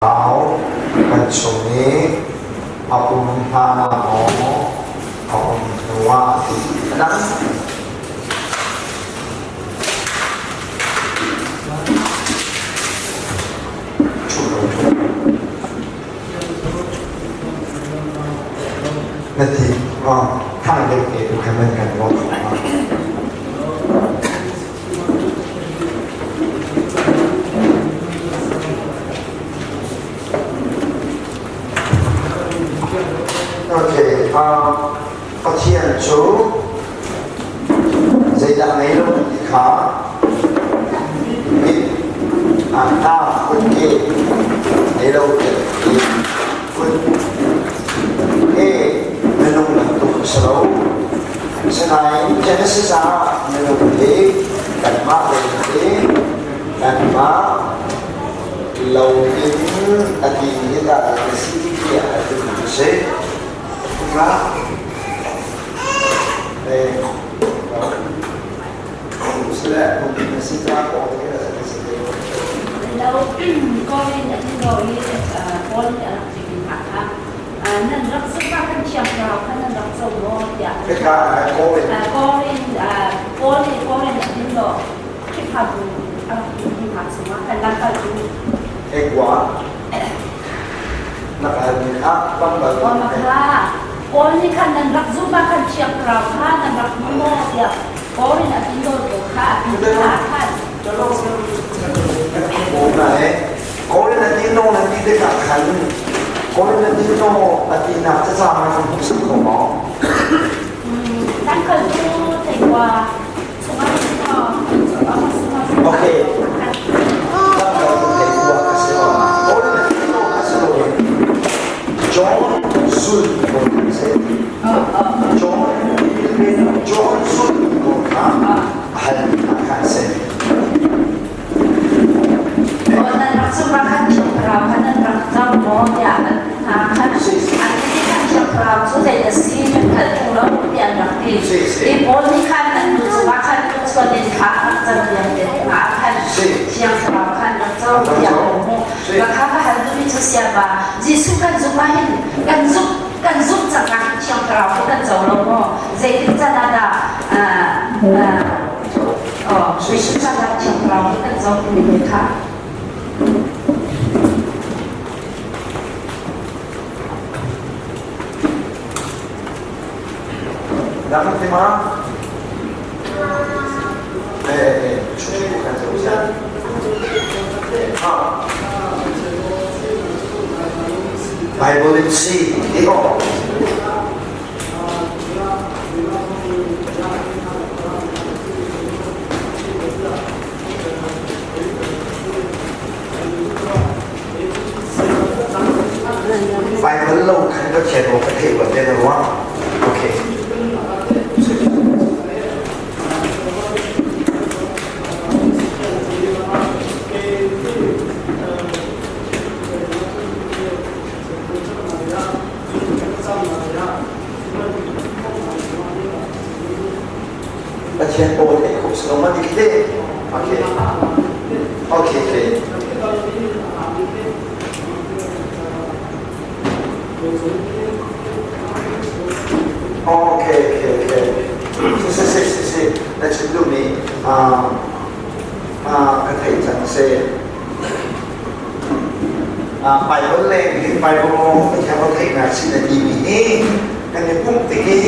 Thau kan chung i a um hlan ah maw a um hnuah ti a dang. Na ti thang deuh te tu khan nan kan ruah kho ma. Okay, Pathian cu zeidah ngei lo ti kha mit hna kut ke ngei lo ti kut ke minung bantuk a si lo. Asinain Genesis ah minung hi kanmah lei hi kanmah lo in a ti hi dah a si tiah a ti a si. Nga eh sile na si ta ko te na si te. Lo Korin a ti lo i Paul nih a rak chim hna kha nan rak zumh ah kan thiang thlarau kha nan rak co maw tiah Hika Korin Korin Paul nih Korin a din lo Khrihfabu a rak um hna chungah kan lamkaltu Ekwa nakal ni kha bambal kha Paul nih khan nan rak zumh ah kan thiang thlarau kha nan rak hmu maw tiah Korin a tin lo kha a ti kha khan Korin a ti no na ti tikah khan Korin a ti no a tinak cacang na kan hmuhsak kho maw? Kan kal cu theikua chungah Okay. Kan kal cu theikua ka si lo. Korin a ti no ka si lo. John Sul ko si. John John Sul ko kha hal kha si. Nan rak sungah khan thiangthlarau kha nan rak co maw tiah an hna khan an ti khan thiangthlarau cu zei a si kan hngalh tung lo tiah an rak ti. Hi Paul nih khan an nu cungah khan tuchon in thla a rak cam diam te hnuah khan thiangthlarau khan rak co tiah an hmuh. Ka kha ka hal duhmi cu siapa Jesuh kan zumh ah hin kan zumh kan zumh cang ah hin thiangthlarau cu kan co lo maw? Zeitin can ah dah Dapat di mana? Eh, eh, cuci bukan jauh Ha. Bible in C, tengok. Bible lo khan ka thian awk ka theih bal te na ruang. Okay. Pathian aw theih khawh si lo ma dik te? Okay. Okay, okay. Okay, okay, okay. Si, si, si, si, si. Na chim duhmi ka theih cang si. Bible le Bible Pathian aw theihnak sin a timi hi kan i pumh tik i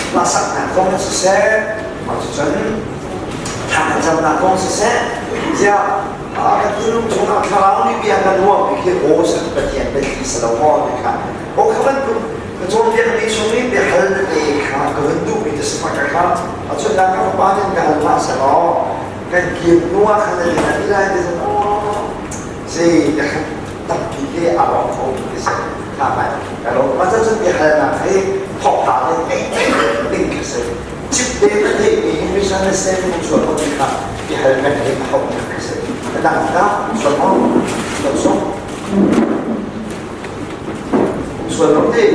hlasaknak kong siseh, cucun thla kan camnak kong siseh, ziah kan thinlung chungah thlarau nih bia kan ruahmi khi aw san Pathian biathli si lo maw ti kha aw kha bantuk ka cawnpiakmi chung i biahal tete kha ka vun duhmi te si ka kha a chunnak ka fapa nih ka hal hlah seh law kan kir hnu ah khan an in lai ti si ya khan tampi te a rawk kho ti si tha mai ka lo ma cun biahalnak hi thok ta le ei ding khi si chip te na theih mi misunderstanding chuah ko ti kha bihal kan theih a hau mi khi si ka dang ka sual mo sual song sual lo ti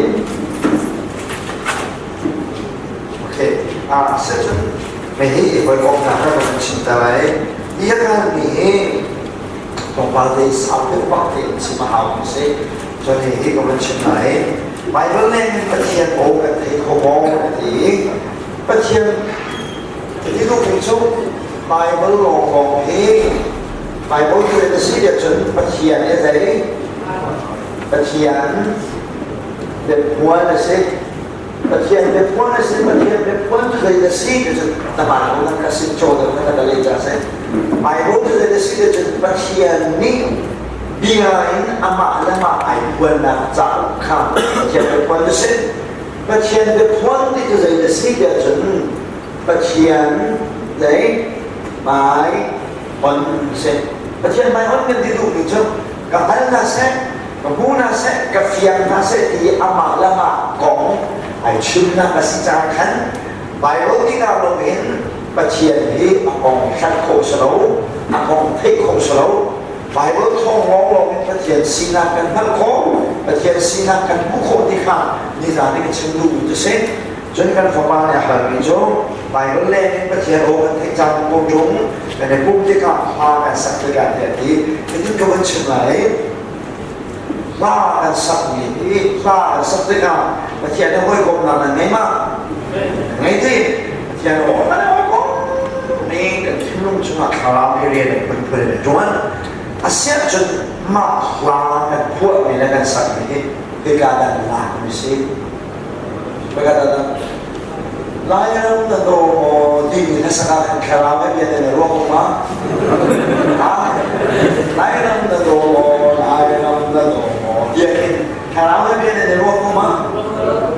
Okay, ah cun mei hi hawikomhnak ka kan chim ta lai. Hi a kalmi hi Tlawmpal te sau deuh bak te in chim a hau mi si. Cun hi ka van chim lai. Bible nih Pathian aw kan thei kho maw a ti. Pathian ti duhmi cu Bible lawnglawng hi Bible cu na si cun Pathian i zei Pathian biaphuan a si. Pathian biaphuan a si. Pathian biaphuan cu zei na si ti cun na Bible na ka sin caw na ka le ca si. Bible cu zei na si ti cun Pathian nih bia in amah le amah ai phuannak cauk kha Pathian biaphuan a si. Pathian biaphuan ti cu zei na si tiah cun Pathian zei hmai on si. Pathian hmai on kan ti duhmi cu ka hngal hna seh, ka hmu hna seh, ka fiang hna seh ti amah le amah kong ai chimnak a si caah khan Bible tikah lawngin Pathian hi a kong hlat khawh si lo, a kong theih khawh si lo. Bible thawng lawnglawng in Pathian sinak kan hngalh khawh, Pathian sinak kan hmuh khawh ti kha nizan i ka chim duhmi cu si. Cun kan fapa nih a halmi cu Bible leng in Pathian aw kan theih caan ko ṭung, kan i pumh tikah hla kan sak tikah tiah a ti. Hitin ka van chim lai. Hla kan sakmi hi hla kan sak tikah Pathian he hawikomnak nan ngei ma? Ngei ti. Pathian aw kan hawikom ni kan thinlung chungah thlarau he rian an phunphun in a ṭuan. Asiahcun mah hla kan phuahmi le kan sakmi hi hika dan lak mi si. Pagkatatan, Lairam na daw maw timi hlasak ah khan thlarau he bia na ruak ma? Ha? Lairam na daw maw, Lairam na daw maw tiah khin thlarau he bia na ruak ma?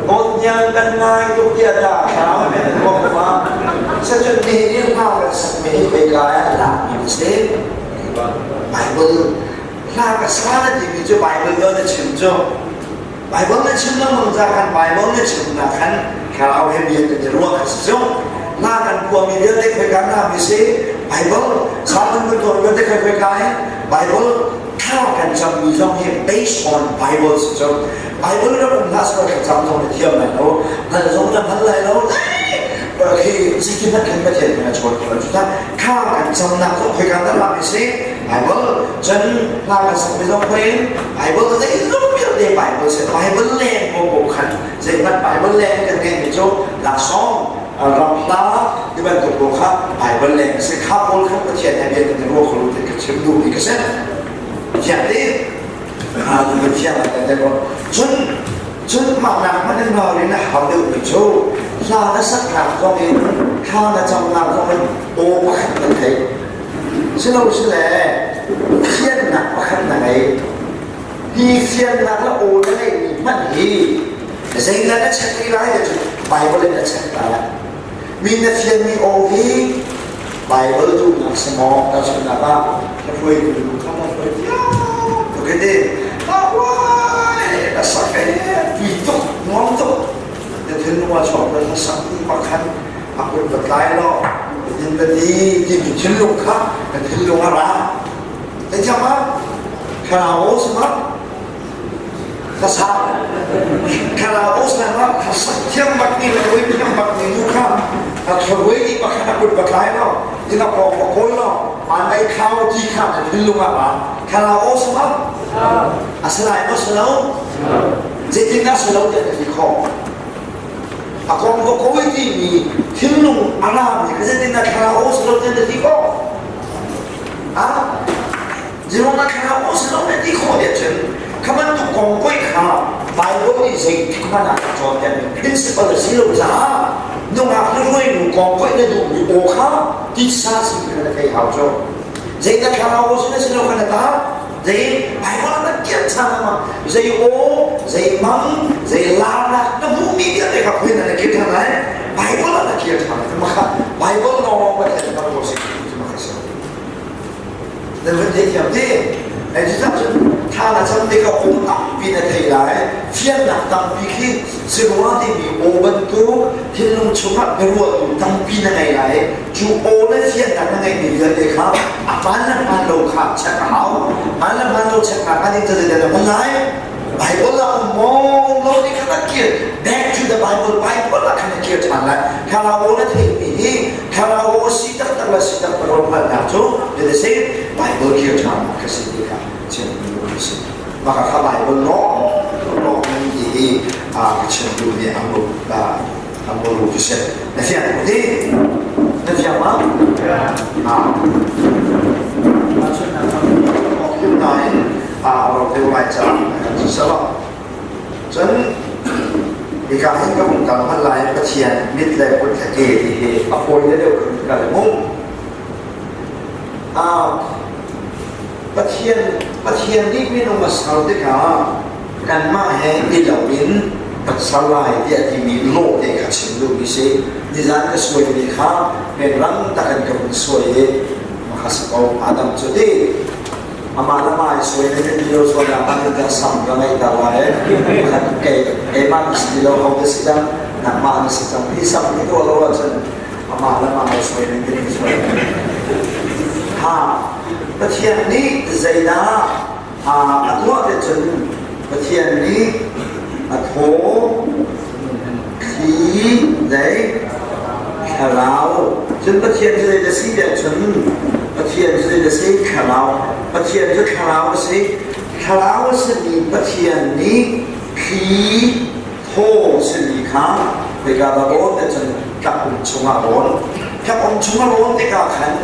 Dawt niang kan ngai tuk tiah ta thlarau he bia na ruak ma? Sacun nihin i hla kan sakmi hi khoika ah lakmi na si? Bible hla ka sa na timi cu Bible do na chim cu Bible na chim lengmang ca khan Bible na chimnak khan thlarau he bia kan i ruah kha si cu. Na kan khuami vialte khoika na mi si Bible Salmon kan tuah vialte khoi khoika hi Bible thla kan cammi zong hi based on Bible si cu. Bible rak um hlah selaw thlacam zong na thiam lai lo, hngal zong na hngal lai lo. Khi zeitin hmanh khan Pathian nih a chawn ko lo. Cucaah thla kan camnak zong khoika dah la mi si Bible cun hla kan sak mi zong khoin Bible zeizong vialte Bible si Bible leng ko ko khan zeihmanh Bible leng kan ngeih mi cu laksawng ram hla ti bantuk ko kha Bible leng si kha pawl khan Pathian he bia kan i ruah kho ti ka chim duh mi ka si Pathian ti Pathian kan te ko cun cun mah nak hmanh in ralrin a hau deuh mi cu hla na saknak zong in thla na camnak zong in aw pakhat kan theih Silosile fiannak pakhat na ngei. Hi fiannak le aw na ngeihmi hmanh hi zeidah na check rih lai ti cu Bible in na check ta lai. Mi na fianmi aw hi Bible duhnak si maw? Tahchunhnak ah na hruaitu nu kha na hruai thiam tuk i ti na sak e tuk nuam tuk na thinlung ah chuak na sak ti pakhat a kut va tlai law din va ti timi thinlung kha na thinlung a ra zeicah ma thlarau sama thasa thlarau sama thasa thiam bak ni le oi thiam bak ni nu kha a thlarui ni pakhat a kut va tlai law din a pawng va kawl law an ei khao ti kha na thinlung a ra thlarau sama a salai maw salo zeitin dah salo tiah na ti khawh A kong va kawi timi thinlung a rami kha zeitin dah thlarau aw si lo tiah na ti khawh? Ah, zeruang ah thlarau aw si lo na ti khawh tiah cun kha bantuk kong koi kha Bible nih zeitik hmanh ah a cawnpiakmi principle a si lo caah nungak le hruainu kong koi na duhmi aw kha titsa si kha na thei hau cu. Zeidah thlarau aw si na si lo kha na ta? Zei Bible ah kan kian cang ma zei aw zei mang zei larnak na hmuhmi vialte kha khuin na kir ṭhan lai Bible ah na kir ṭhan lai ma kha Bible lawng Pathian kan ko si ma kha si nan van thei thiam ti ai cu cun thla na cam tikah aw tampi na thei lai fiannak tampi khi Siruang timi aw bantuk thinlung chungah biaruahtu tampi na ngei lai cu aw le fiannak na ngeihmi vialte kha a hmaan le hmaan lo kha check a hau. Hmaan le hmaan lo check nak ah ning zeidah na hman lai? Bible ah um maw lo ti kha na kir back to the Bible Bible ah khan na kir ṭhan lai. Thlarau aw na theihmi hi Thlarau aw si taktak le si taktak lo hngalhnak cu zei si Bible kir ṭhannak kha si ti kha chim duh a si. Mah kha Bible lawng lawng nan ti hi ka chim duh mi ang ang ru cu si. Na fiang ko ti? Na fiang ma? Ah. Nain a ro deuh lai caah kan si salo. Cun hika hin ka vung kal hmanh lai Pathian mit le kut le ke ti hi a fawi le deuh kan kal mu. Pathian Pathian nih minung a ser tikah kanmah he i lo in kan ser lai tiah timi lawh te kha chim duhmi si. Nizan ka suaimi kha menrang tak in ka vun suai i maka si ko Adam cu ti amah le mah i suai na ti lo sual ah kan in sam ka ngeih ter lai khat kei keimah na si lo ho na si cang nangmah na si cang hi sam hi tuah lo ahcun amah le mah i suai na ti suai ha Pathian nih zeidah a tuah te cun Pathian nih a thaw thli dei thlarau cun Pathian cu zei da si tiah cun Pathian cu zei da si thlarau Pathian cu thlarau a si thlarau a simi Pathian nih thli thaw simi kha khoika dah rawn tiah cun tlak um chungah rawn tlak um chungah rawn tikah khan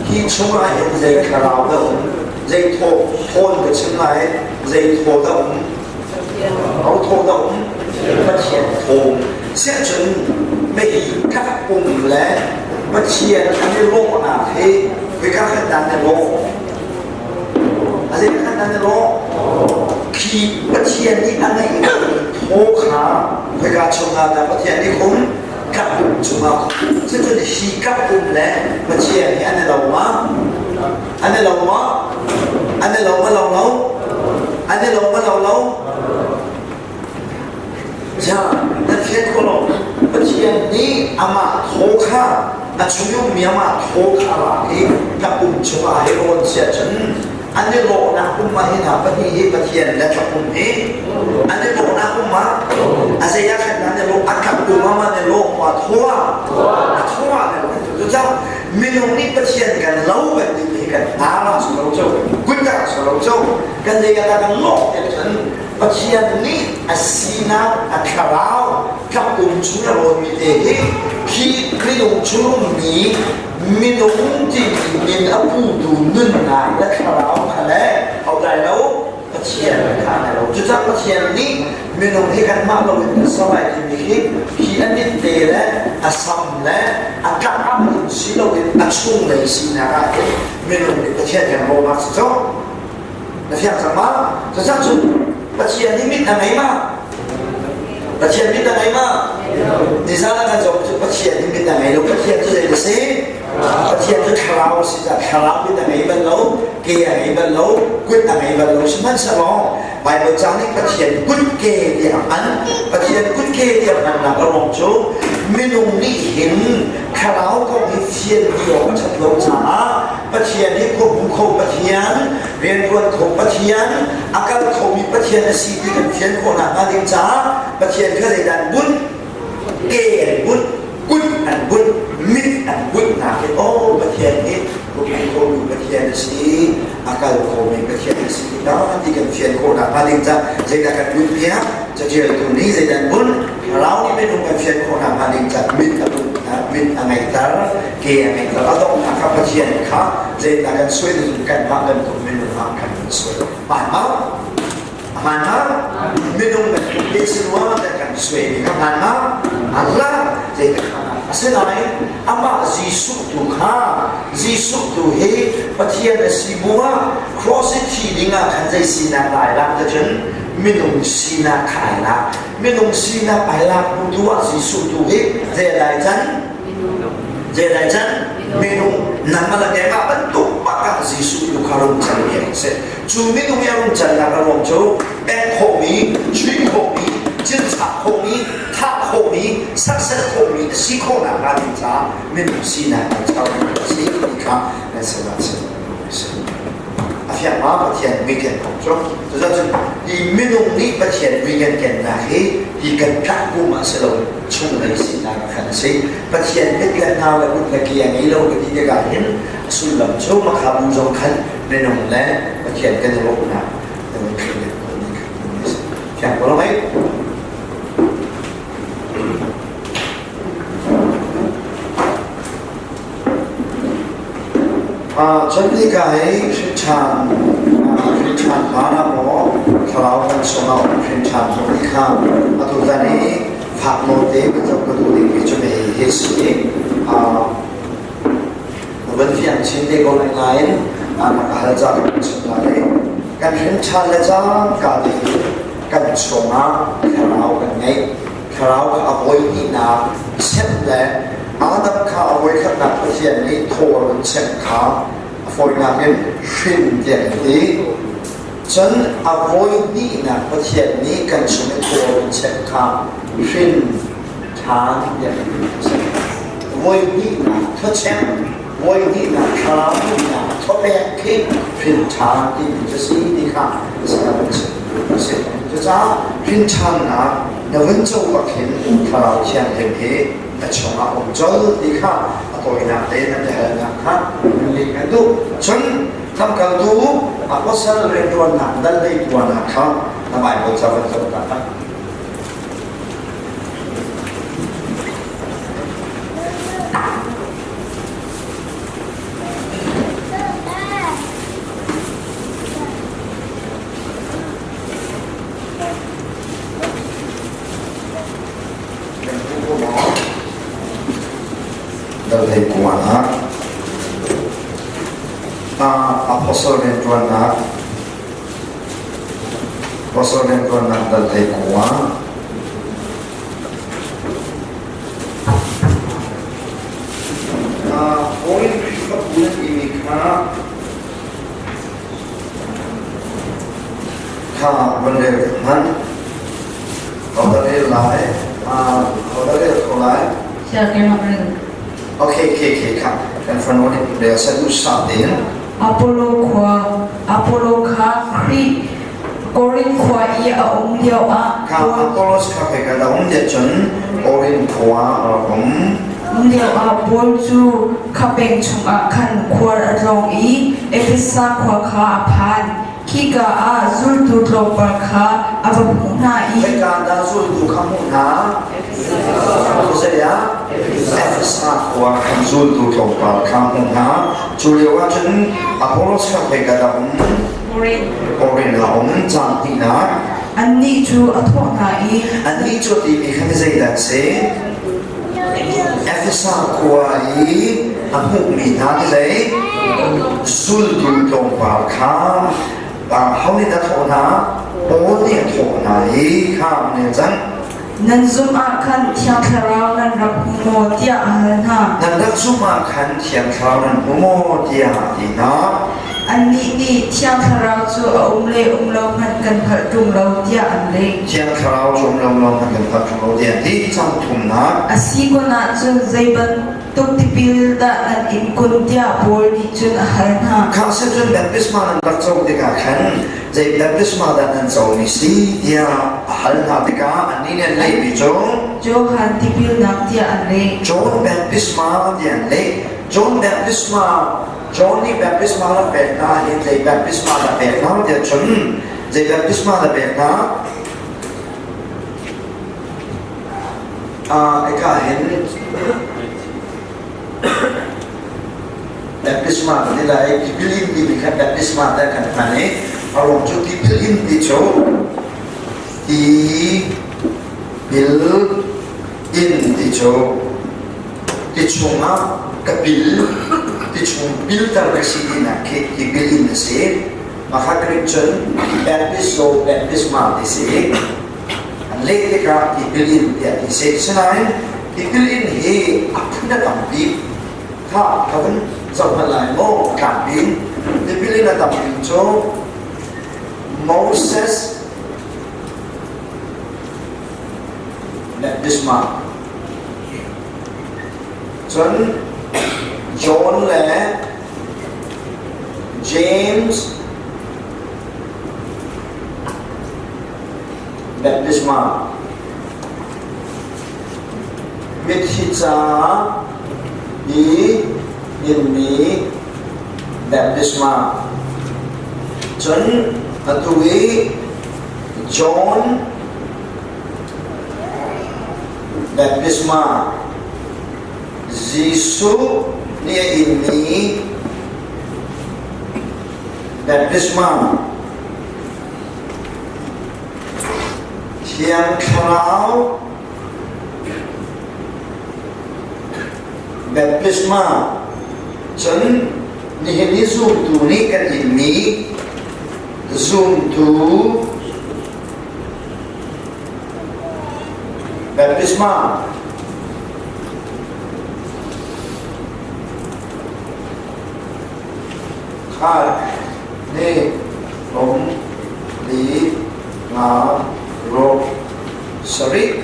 hi chungah hin zei thlarau dah um zei thaw thawn ka chim lai zei thaw dah um Ho thaw dah um? Pathian thaw. Siahcun mei khat pum le Pathian an i lawhnak hi khoika khan dah an i lawh? A zei khan dah an i lawh? Khi Pathian nih a ngeih thaw kha khoika chungah dah Pathian nih khum? Kap pum chungah. Cucun hi kap pum le Pathian hi an i lo ma? An i lo ma? An i lo ma lo lo? An i lo ma lo lo? Ja, na fian ko lo. Pathian nih amah thaw kha a chung i ummi amah thaw kha a lak i tlapum chungah he rawn sia cun an i lawhnak um ah hi hna pahnih hi Pathian le tlapum hi an i lawhnak um ah a zei ah khan an i lawh a tlapum ah an i lawh ma thaw ah a thaw ah an i lawh cucaah minung nih Pathian kan lo bantuk hi kan hna la su lo cu kut ah su lo cu kan zei ah kan lawh te cun Pathian nih a sinak a thlarau tlak-um chung a rawnmi te hi khi minung chung mi minung timi min a putu nunnak le thlarau kha le ho dai lo Pathian kha na lo cucaah Pathian nih minung hi kanmah lo in kan ser lai timi hi hi a mit te le a sam le a tlak ah in si loin a chunglei sinak ah hin minung nih Pathian kan rawnak si cu na fiang cang ma cucaah cun Pathian nih mit a ngei ma Pathian mit a ngei ma nizan ah kan zoh cu Pathian nih mit a ngei lo Pathian cu zei a si Pathian cu thlarau a si caah thlarau mit a ngei bal lo ke a ngei bal lo kut a ngei bal lo sihmanhsehlaw Baibal ca nih Pathian kutke tiah a hman. Pathian kutke tiah hmannak a ruang cu minung nih hin thlarau kong hi fian dih awk a ṭhat lo caah Pathian hi khuabu kho Pathian, rianṭuan kho Pathian, a kal khomi Pathian a si ti kan fian khawh nakhnga ding caah Pathian kha zeidah an bunh? Ke an bunh, kut an bunh, mit an bunhnak hi aw Pathian hi khuabu khomi Pathian a si. A kal khomi Pathian a si tikah ti kan fian khawh nakhnga ding cah zeidah kan bunh piak catialtu nih zeidah an bunh thlarau nih minung kan fian khawh nakhnga ding cah mit a bunh mit a ngeihter ke a ngeihter a donghnak kha Pathian kha zeidah kan suai kanmah bantuk minung ah kan suai hmaan ma hmaan ma minung bantuk te si rua kan suai mi kha hmaan ma Allah zeidah Asinain amah Jesuh tu kha Jesuh tu hi Pathian a si bu ah cross i thi ding ah khan zei sinak dah ai lak ti cun minung sinak kha ai lak. Minung sinak ai lak bu tu ah Jesuh tu hi zei dai can? Zei dai can? Minung nangmah le keimah bantuk bak ah Jesuh tu kha rung can mi a si. Cu minung i a rung cannak a ruang cu pek khawhmi, chuih khawhmi, cinchak khawhmi, thah khawhmi, serset khawhmi a si khawhnak hnga ding caah minung sinak kan char a si ti kha kan sinah chim a si. Fiang ma Pathian mui ken kong cu. Cucun hi minung nih Pathian mui kan kennak hi hi kan tlak kum ah si lo chunglei sinak ah khan a si. Pathian mit le hna le kut le ke a ngei lo ka ti tikah hin a sullam cu makha bu zong khan minung le Pathian kan i rawhnak kan i thlen Fiang ko lo mei? Cun hika hi hrinṭhan hrinṭhan hlan ah maw thlarau kan chungah um hrinṭhan hnu ti kha atutan i fak nawn te kan zoh ka duh dingmi cu hei hi si i van fiang chin te ko lai nain na ka hal ca kan chim lai. Kan hrinṭhan le cangka te kan chungah thlarau kan ngeih. Thlarau kha a voi hnihnak chemh le Adam kha a voikhatnak Pathian nih thaw in chemh kha a fawinak in hrin tiah an ti. Cun a voi hnihnak Pathian nih kan chung i thaw in chemh kha hrin ṭhan tiah an ti. Voi hnihnak thawchemh, voi hnihnak thlarau hnihnak thawpek khi hrin ṭhan timi cu si ti kha kan chim a si. Cucaah hrin ṭhannak na vun co bak hin Thlarau Thianghlim hi na chungah um colh ti kha a tawinak te na biahalnak kha nan leh kan duh. Cun lamkaltu apostle rianṭuannak dal lei tuahnak kha na Bible ca van zoh ta hlah. Dal kuanak Apostle rianṭuannak Apostle rianṭuannak dal hlei kua Korin Khrihfabu na timi kha Kha van rel hmanh. Ho rel lai? Ho rel kho lai? Okay, okay, okay, kha. Kan fanu nih rel sa duh sa tein. Apollo khua Apollo kha Khrih Korin khua i a um lio ah Kha Apollos kha kai ka um tiah cun Korin khua a rak um. Um lio ah Paul cu khapeng chungah khan khual a tlawng i Efesa khua kha a phan. Khika ah zultu tlawmpal kha a va hmuh hna i Khoika dah zultu kha hmuh hna? Zei ah? Efesa khua khan zultu tlawmpal kha hmuh hna. Cu lio ah cun Apollos kha khoika dah um? Korin ah um caan hnihnak. Annih cu a thawh hna i Annih cu timi kha zeidah a si? Efesa khua i a hmuhmi hna ti zei zultu tlawmpal kha ho nih dah thawh hna? Paul nih a thawh hna i kha an cang. Nan zumh ah khan Thiang Thlarau nan rak hmu maw tiah a hal hna. Nan rak zumh ah khan Thiang Thlarau nan hmu maw tiah a ti hna. Annih nih Thiang Thlarau cu a um le um lo hmanh kan hngalh ṭung lo tiah an leh. Thiang Thlarau cu um lo lo hmanh kan hngalh ṭung lo tiah an ti. Cang thumnak. A si kun ahcun zei bantuk tipil dah nan in kun tiah Paul nih cun a hal hna. Kha sin cun baptisma nan rak co tikah khan zei baptisma dah nan comi si tiah a hal hna tikah annih nih an lehmi cu Johan tipilnak tiah an leh. John baptisma tiah an leh. John baptisma John nih baptisma rak pek hna hin zei baptisma dah pek hna tiah cun zei baptisma dah pek hna eka hin baptisma kan ti lai tipil in timi kha baptisma te kan hman i a ruang cu tipil in ti cu tipil in ti cu ti chungah ka pil ti chung pilter ka si tinak khi tipil in a si. Mah Greek cun baptizo baptisma ti si. An leh tikah tipil in tiah ti si. Sinain tipil in hi a phun a tampi. Kha ka vun zoh hmanh lai maw tlangpi. Tipil in a tampi cu Moses baptisma Cun John le James. Baptisma. Mithi ca i inmi baptisma. Cun atu i John baptisma Jesuh nih a inmi baptisma Thiang Thlarau baptisma cun nihin i zumtu nih kan inmi zumtu baptisma khat hnih thum li nga ruk sarih.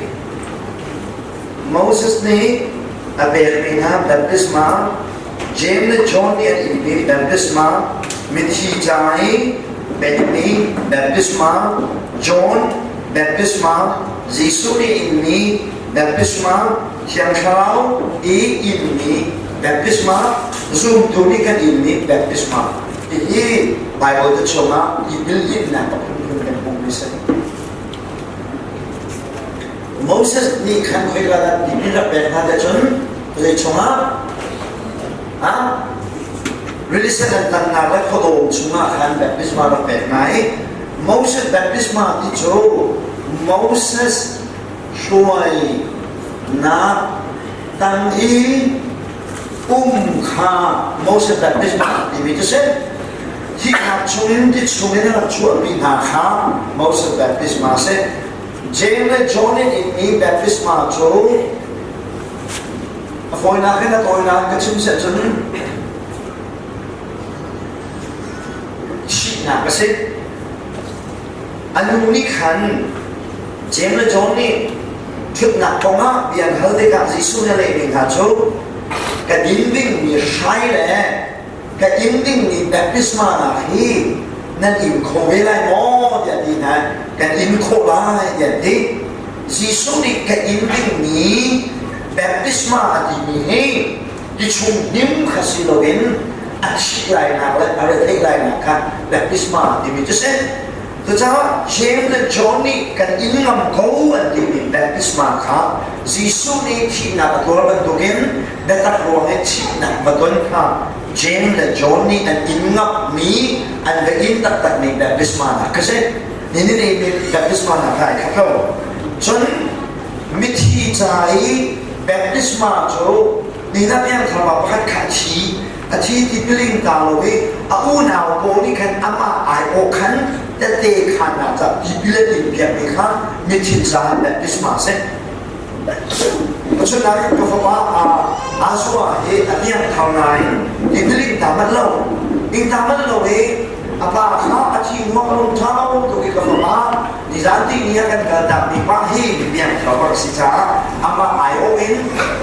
Moses nih a pekmi hna baptisma, Jeim le John nih an inmi baptisma, mithi ca i pekmi baptisma, John baptisma, Jesuh nih inmi baptisma, Thiang Thlarau i inmi baptisma, zumtu nih kan inmi baptisma. Hihi Baibal ca chungah tipil innak a phunphun kan hmuhmi si. Moses nih khan khoika dah tipil rak pek hna tiah cun zei chungah ah rili sen an tannak le khuadawm chungah khan baptisma rak pek hna i Moses baptisma ti cu Moses hruainak tang i um kha Moses baptisma timi cu si. Thihnak chungin ti chungin a rak chuahmi hna kha Moses baptisma a si. James le John in inmi baptisma cu a fawinak in a tawinak ka chim siah cun thihnak a si. A nu nih khan Jeim le John nih ṭhutnak kongah bia an hal tikah Jesuh nih a lehmi hna cu ka din dingmi hrai le ka in dingmi baptisma nak hi nan in kho ve lai maw tiah a ti hna. Kan in khawh lai tiah an ti. Jesuh nih ka in dingmi baptisma a timi hi tichung hnim kha si loin a thih lainak le a retheih lainak kha baptisma timi cu si. Cucaah James le John nih kan in ngam ko an timi baptisma kha Jesuh nih thihnak a tuar bantukin biatak ruang i thihnak va ton kha James le John nih an in ngammi an va in taktakmi baptisma nak kha si. Nihin ni baptisma nak kha ai khat lo. Cun mithi ca i baptisma cu ni na piangthar pa pakhat kha a thi a thi ti piling ta lo i a unau pawl nih khan amah aiawh khan tete khannak ca tipil an in piakmi kha mithin caah baptisma a si. Asinain ka fapa Asua hi a piangthar nain tipiling ta manh lo. Ing ta manh lo i a pa kha a thi hnuah ka lung ṭha lo tuk i ka fapa nizan ti ni ah kan kal takmi pa hi mipiangthar bak a si caah amah aiawh in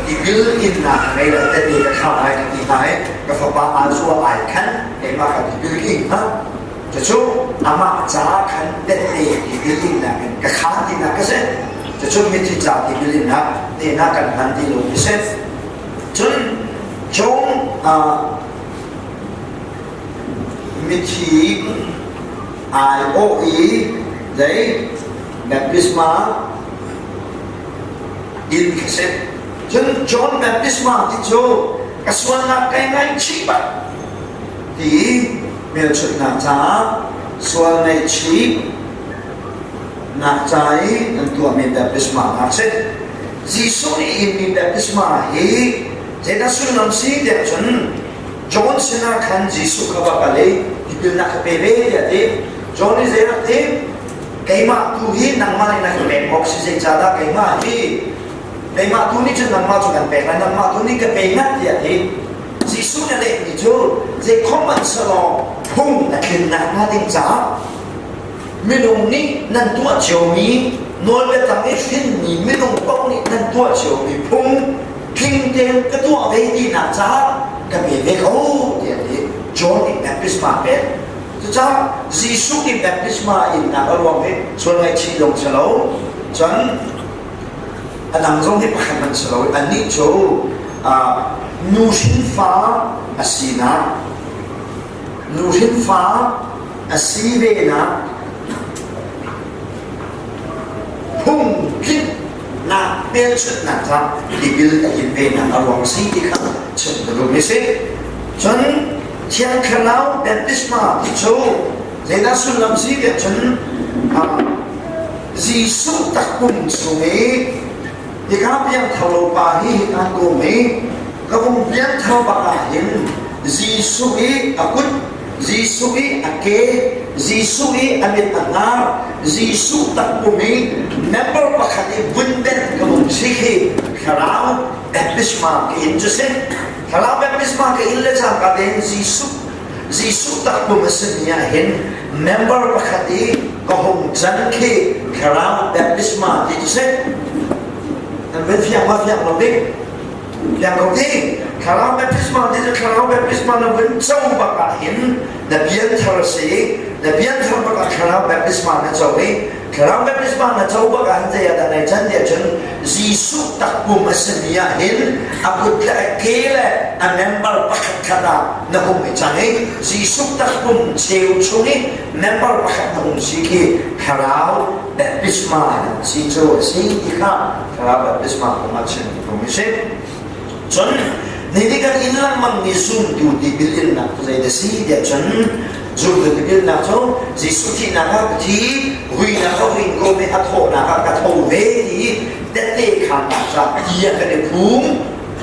tipil innak ngei le tete ka thlah lai ka ti hna i ka fapa Azua ai khan keimah kha tipil ka ing hna. Cucu amah caah khan tete tipil innak in ka khaan tinak ka si. Cucu mithi ca tipil innak tehna kan hman ti lo ti si. Cun John mithi aiawh i zei baptisma in kha si. Cun John baptisma ti cu ka sualnak kai ngaihchih bak ti hmelchunhnak caah sual ngaihchih nak ca i an tuahmi baptisma a si. Jesuh nih inmi baptisma hi zeidah sullam si tiah cun John sinah khan Jesuh kha va kal i tipilnak kha pe ve tiah a ti. John nih zei rak ti? Keimah tu hi nangmah nih na ka pek awk si zeicahdah keimah hi keimah tu nih cun nangmah cu kan pek lai nangmah tu nih ka pe ngat tiah a ti. Jesuh nih a lehmi cu zeikhom hmanh selaw phung a tlinnak hnga ding caah minung nih nan tuah ciomi nawlbia tang i hrinmi minung paoh nih nan tuah ciomi phung tling tein ka tuah ve tinak caah ka pe ve ko tiah ti John nih baptisma pek. Cucaah Jesuh i baptisma innak a ruang hi sual ngaihchih zong si lo, cun a dang zong hi pakhat hmanh si lo. Anih cu nu hrinfa a sinak, nu hrinfa a si venak phung tlinhnak hmelchunhnak kha tipil a in venak a ruang si ti kha chim ka duhmi si. Cun Thiang Thlarau baptisma ti cu zeidah sullam si tiah cun Jesuh takpum chung i hika piangthar lo pa hi hika kum i ka vung piangthar bak ah hin Jesuh i a kut, Jesuh i a ke, Jesuh i a mit a hnar, Jesuh takpum i member pakhat i vundenh ka vung si khi Thlarau baptisma ka in cu si. Thlarau baptisma ka in le cangka tein Jesuh Jesuh takpum a simi ah hin member pakhat i ka hung can khi Thlarau baptisma ti cu si. Nan van fiang ma fiang lo bik? Fiang ko ti. Thlarau baptisma ti cu Thlarau baptisma na vun co bak ah hin na pianthar a si. Na pianthar bak ah Thlarau baptisma na co i Thlarau baptisma na co bak ah hin zei ah dah nai can tiah cun Jesuh takpum a simi ah hin a kut le a ke le a member pakhat khat ah na hung i cang i Jesuh takpum cheu chung i member pakhat na hung si khi Thlarau baptisma si cu a si ti kha Thlarau baptisma kong ah chim tung i si. Cun ni kan inn lengmang mi zumtu tipil innak cu zei dah si tiah cun zumtu tipilnak cu Jesuh thihnak ah ka thi, vuinak ah vuin ko ve, a thawhnak ah ka tho ve ti tette khannak ca ti ah kan i phum,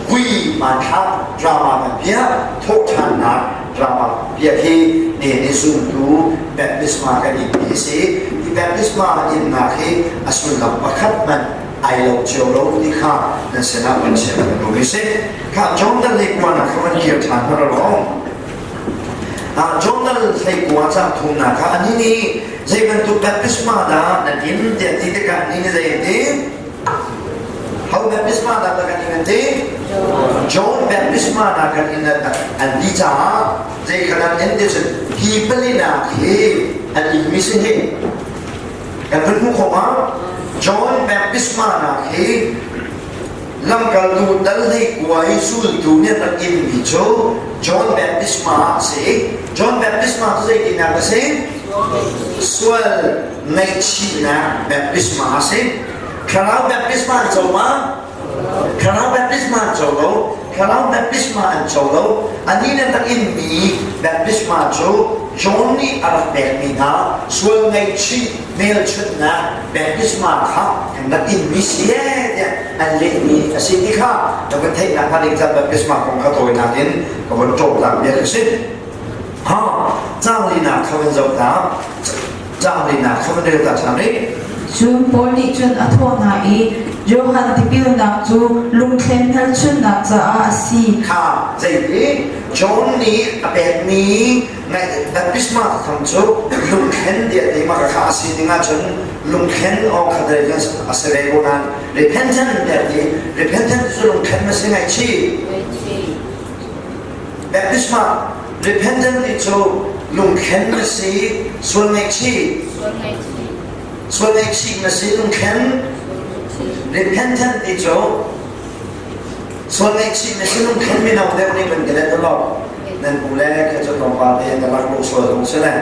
vui hmanthlak drama kan piah, thawhṭhannak drama piah khi ne ni zumtu baptisma kan in ti si. Hi baptisma innak hi a sullam pakhat hmanh ai lo cio lo ti kha nan sinah van chim kan duh mi si. Kha Jordan lei kuan ah kha van kir ṭhan hmanh law. Jordan hlei kua cang thumnak kha ani nih zei bantuk baptisma dah nan in tiah ti tikah ani nih zei an ti? Ho baptisma dah kan in an ti? John baptisma dah kan in an ti caah zei kha an in ti cun hi palinak hi an in mi si hi Kan hun hmuh khawh ma? John baptisma nak hi lamkaltu dal hlei kua i zultu nih an rak inmi cu John baptisma a si. John baptisma cu zeitindah a si? Sual ngaihchihnak baptisma a si. Thlarau baptisma an co ma? Thlarau baptisma an co lo. Thlarau baptisma an co lo. Anih nih rak inmi baptisma cu John nih a rak pekmi hna sual ngaihchih hmelchunhnak baptisma kha an rak inmi si ee tiah an lehmi a si ti kha na van theihnak hnga ding caan baptisma kong kha tawinak in ka von ṭawltak bia ka si. Ha, caang linak kha van zoh ta. Caang linak kha van rel ta ṭhan rih. Cun Paul nih cun a thawh hna i Johan tipilnak cu lungthlen hmelchunhnak caah a si. Kha zeiti John nih a pekmi baptisma tham cu lungthlen tiah ti ma kha a si ding ahcun lungthlen awk kha a si ve ko nain repentant tiah ti repentant cu lungthlen na si ngaihchih baptisma repentant ti cu lungthlen na si sual ngaihchih sual ngaihchih na si lungthlen repentant ti cu sual ngaihchih na si lungthlen mino deuh nih kan ti le lo nan pu le kha cu tlawmpal te na rak lung sual zong si le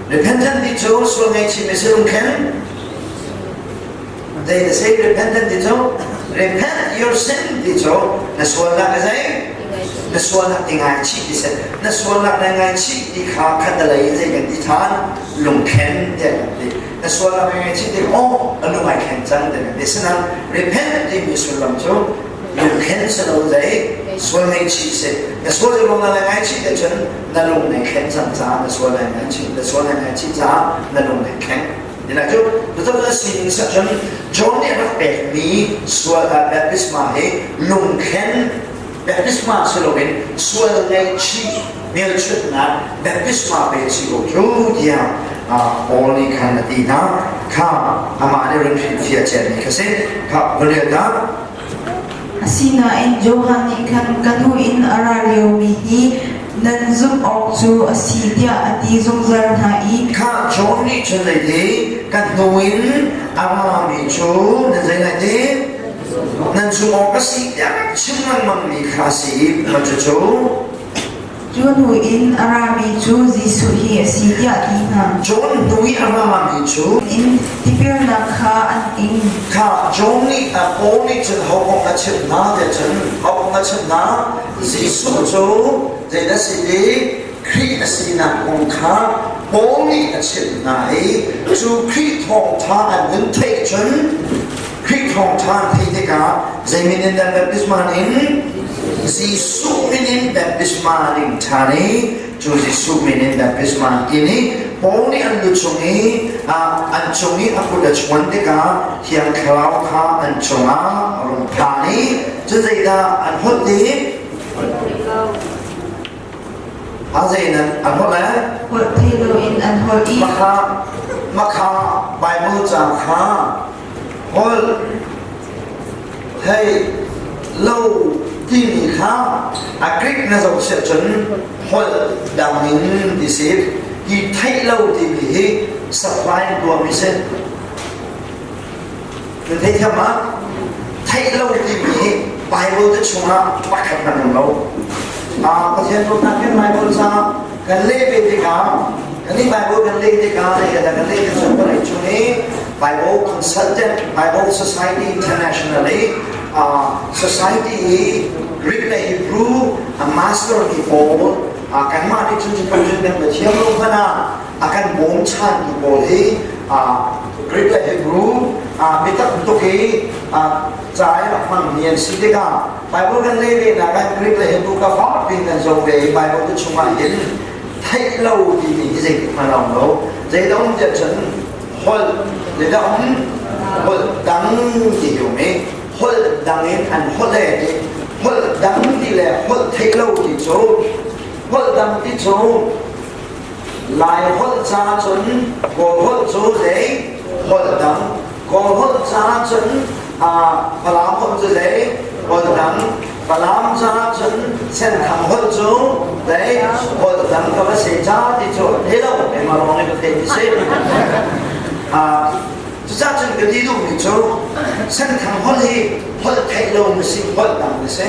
repentant ti cu sual ngaihchih na si lungthlen They na say repentant ti cu repent your sin ti cu na sualnak na zei na sualnak i ngaichih ti si na sualnak na ngaichih ti kha khat na lei zei kan ti than lungkhen tiah kan ti na sualnak na ngaichih ti oh a lung ai khen cang tiah kan ti sinan repent timi sullam cu lungkhen si lo zei sual ngaihchih si na sual ruang na ngaichih te cun na lung nai khen cang caah na sual nai ngaichih na sual nai ngaichih caah na lung nai kheng Ina cu cucu a sining cun John nih rak pekmi sual baptisma hi lungkhen baptisma si loin sual ngaihchih hmelchunhnak baptisma pe si ko cu tiah Paul nih khan a ti hna kha amah nih run hrilhfiah ciami kha si kha va rel ta Asinain Johan nih khan ka hnu in a ra liomi hi. nan zumh awk cu a si tiah a ti zungzal hna i Kha John nih cun zeiti kan hnu in a rami cu nan zei lai ti nan zumh awk a si tiah a chim lengmangmi kha a si i mah cucu Cu hnu in a rami cu Jesuh hi a si tiah ti hna. John hnu i a rami cu in tipilnak kha an ing. Kha John nih a Paul nih cun ho kong a chimh hna tiah cun ho kong a chimh hna Jesuh cu zeidah si i Khrih a sinak kong kha Paul nih a chimh hna i cu Khrih thawngṭha an hun theih cun Khrih thawngṭha an theih tikah zei min in dah baptisma in Jesuh min in baptisma an ing ṭhan i cu Jesuh min in baptisma an in i Paul nih an lu cung i an cung i a kut a chuan tikah Thiang Thlarau kha an cungah a rung phan i cu zeidah an holh ti? A zei in an holh le? Holh thei loin an holh i Makha makha Bible ca kha holh thei lo timi kha a Greek na zoh siah cun holh dang in ti si hi theih lo timi hi supply tuahmi si na theithiam ma theih lo timi hi Bible te chungah pakhat hmanh um lo Pathian dawtnak in Bible ca kan leh ve tikah kan nih Bible kan leh tikah kan leh tik vawlei cung i Bible Consultant Bible Society International i society i Greek le Hebrew a master mi pawl kanmah nih cun cun kan thiam lo hmanh ah a kan bawmchantu pawl hi Greek le Hebrew biatak tuk i ca in a hmangmi an si tikah Bible kan leh ve nak ah Greek le Hebrew ka fak piin kan zoh ve i Bible te chungah hin theih lo timi hi zeitik hmanh a um lo. Zeidah um tiah cun holh zeidah um holh dang ti hi um i holh dang in an holh e ti holh dang ti le holh theih lo ti cu holh dang ti cu Lai holh ca cun Kawl holh cu zei holh dang Kawl holh ca cun Falam holh cu zei holh dang Falam ca cun Senthang holh cu zei holh dang ka va si ca ti cu thei lo keimah lawng nih ka theih ti si. Cucaah cun ka ti duhmi cu Senthang holh hi holh theih lo na si holh dang na si.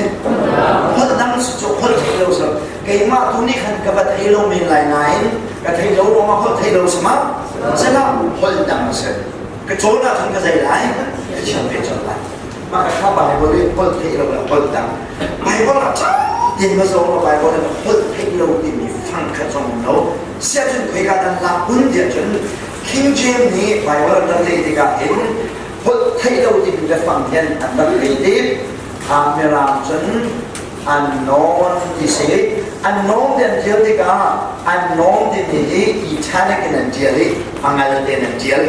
Holh dang si cu holh theih lo si keimah tu nih khan ka va thei lo men lai nain ka thei lo ruangah holh thei lo si ma sila holh dang si ka cawn ahcun ka zei lai ka thiam ve colh lai mah ka kha Bible i holh theih lo le holh dang Bible ah ṭha tein va zoh law Bible in holh theih lo timi fang khat zong um lo siahcun khoika dan lak kun tiah cun King James nih Bible an rak leh tikah hin holh theih lo timi biafang hian an rak leh ti Mirang cun unknown ti si unknown ti an ṭial tikah unknown timi hi italic in an ṭial i a ngal tein an ṭial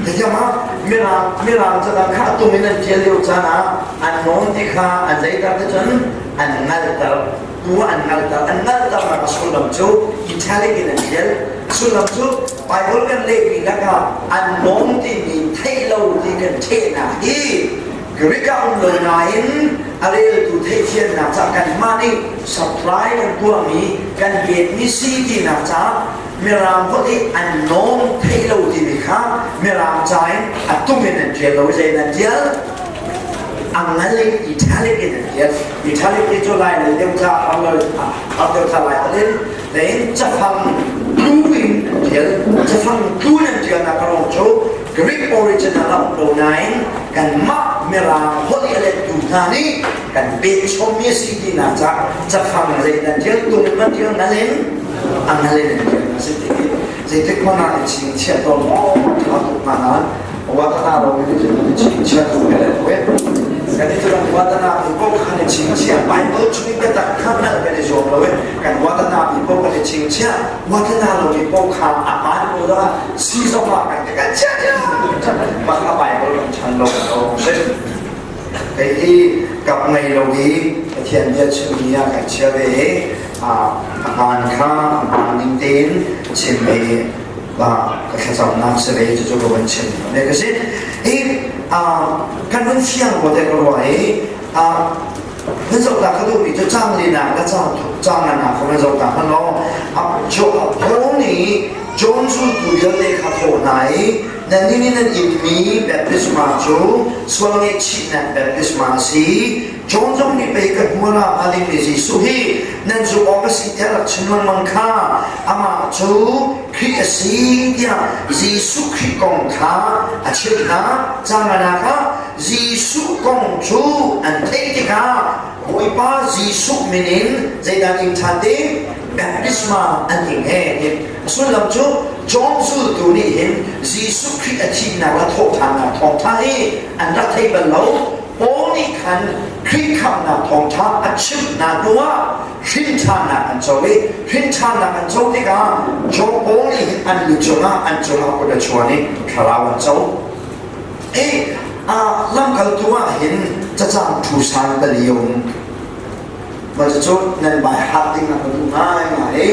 Thiam ah mirang mirang cadang kha a tum in an ṭial lio caan ah unknown ti kha an zeitar te cun an ngalter tu an ngalter an ngalter nak a sullam cu italic in an ṭial sullam cu Bible kan lehmi lakah unknown timi theih lo ti kan ṭhehnak hi Greek ah um lo nain a reltu theihthiamnak ca kanmah nih supply kan tuahmi kan pekmi si tinak ca Mirang holh i an nawm theih lo timi kha Mirang ca in a tum in an ṭial lo zei in an ṭial a ngal in italic in an ṭial italic ti cu lai lei deuh ca har deuh ca lai holh in tein cafang tlu in an ṭial cafang tlu in an ṭialnak a ruang cu Greek original a um lo nain kanmah Mirang holh i a lettu hna nih kan pekchommi a si tinak ca cafang zei nan ṭial tung in nan ṭial ngal in a ngal in an ṭial a si ti zeitik hmanh ah i chingchiah tawn maw ṭha tuk hna nain watana lo in i chingchiah tuk le le kan i tulang watana mi paoh khan i chingchiah Bible chung i biatak kha hngalh kan i zuam lo i kan watana mi paoh kan i chingchiah watana lo mi paoh kha a hmaan ko zongah si zongah kan kan chiah chiah mah kha Bible kan chan lo lo kei hi kap ngei lo i Pathian bia chimmi ah kan chia ve i a hmaan kha a hmaan ning tein chim i ka thlacamnak si ve cucu ka van chim ne ka si hi kan hun fiang ko te ka ruah i. Nan zoh ta ka duhmi cu cang linak le cang cang nganak kha nan zoh ta hmanh law Paul nih John zultu vialte kha thawh hna i nannih nih nan inmi baptisma cu sual ngaihchihnak baptisma a si. John zong nih pei ka hmual ah a dingmi Jesuh hi nan zumh awk a si tiah rak chim lengmang kha amah cu Khrih a si tiah Jesuh Khrih kong kha a chimh hna. Cang nganak ah Jesuh kong cu an theih tikah Bawipa Jesuh min in zeidah ing ṭhan ding? Baptisma an ing he. A sullam cu John zultu nih hin Jesuh Khrih a thihnak le thawhṭhannak thawngṭha hi an rak thei bal lo. Paul nih khan Khrih khamhnak thawngṭha a chimh hna hnuah hrinṭhannak an co i hrinṭhannak an co tikah John Paul nih hin an lu cungah an cungah kut a chuan i thlarau an co. I lamkaltu ah hin cacang thu san pali a um. Mah cucu nan bai hak ding ah ka duh ngaingai.